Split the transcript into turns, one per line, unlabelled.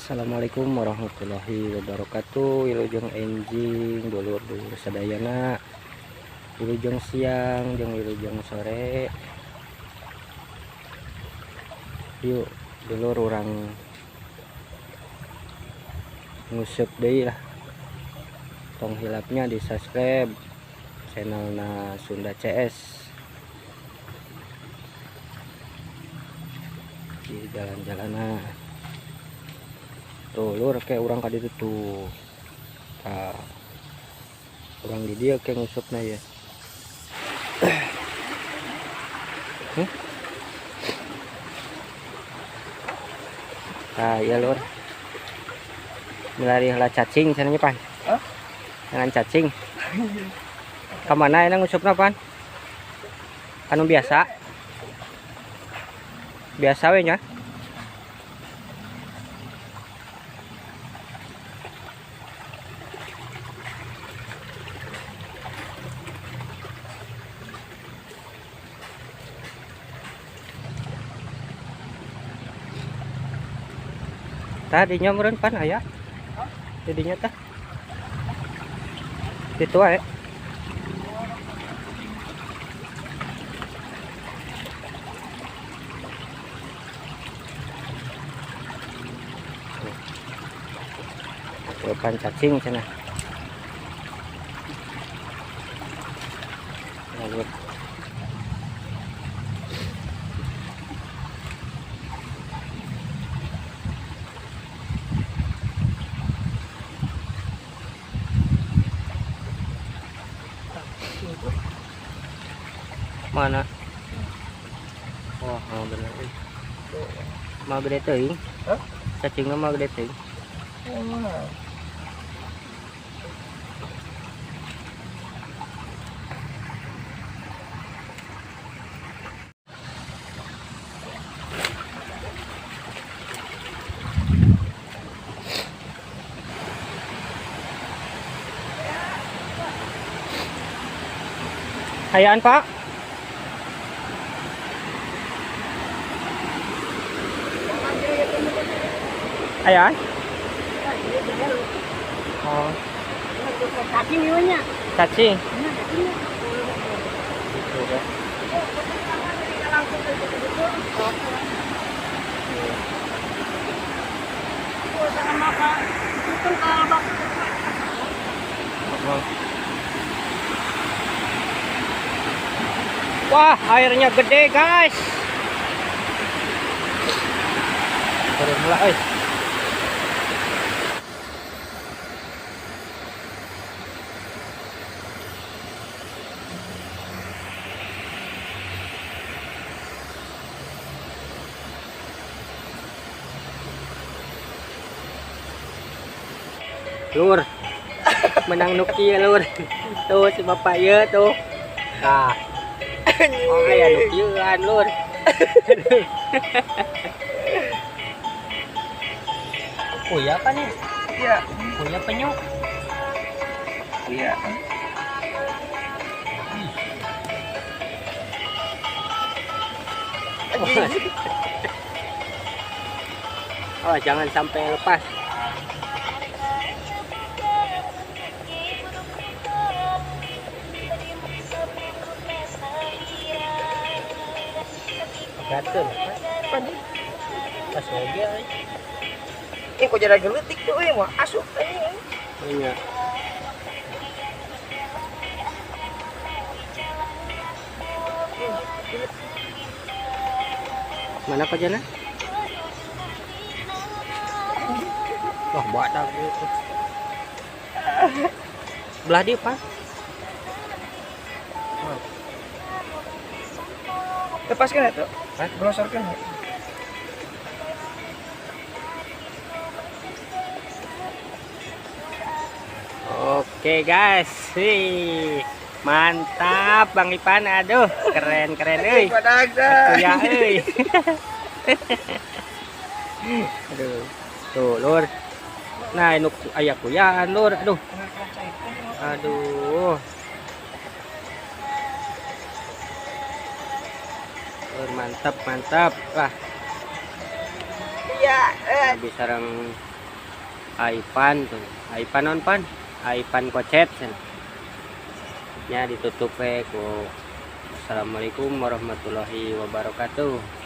Assalamualaikum warahmatullahi wabarakatuh. Wilujeng enjing dulur-dulur sadayana. Wilujeng siang jeung wilujeng sore. Yuk dulur urang nguseup deui lah. Tong hilapnya di subscribe channelna Sunda CS. Di jalan-jalanna. Tuh lur kayak urang ka ditu tuh. Tah. Urang di dieu kayak ngusupna ya. Tah iya lur. Milari heula cacing cenah nya pan.
Hah?
Jangan cacing. Ka mana enak ngusupna pan? Anu biasa. Biasa we nya. Tadinya meureun pan aya. Jadinya tah. Itu wae. Pan cacing cenah. Lalu mana? Wah, oh, bener. Mah gede teuing.
Hah?
Cacingna mah gede teuing.
Oh.
Hayaan, Pak? Ayaan? Oh.
Cacing ieu nya.
Cacing. Wah, airnya gede, guys. Turun lah, euy. Lur, menang nuki ya lur. Tuh si bapak ya tuh. Nah. Oh aya nukieuan lur. Kuya apa nih?
Iya.
Kuya penyu.
Iya.
Oh, jangan sampai lepas. Gatel, pas lagi ay.
Kok jadi geletik tuh, mau asup anjing.
Iya. Mana kok jana? Wah, badak gitu. Belah dia, Pak.
Lepaskan itu.
Hah?
Glosorkan.
Oke guys, sih mantap Bang Ipan, aduh keren-keren euy. Ya euy. Aduh. Tuh lur. Nah, ini aya kuyaan lur, aduh. Aduh. Lur, mantap mantap lah.
Iya,
habis sarang Aipan tuh. Aipan non pan? Aipan kocet cenah. Nya ditutup we ku assalamualaikum warahmatullahi wabarakatuh.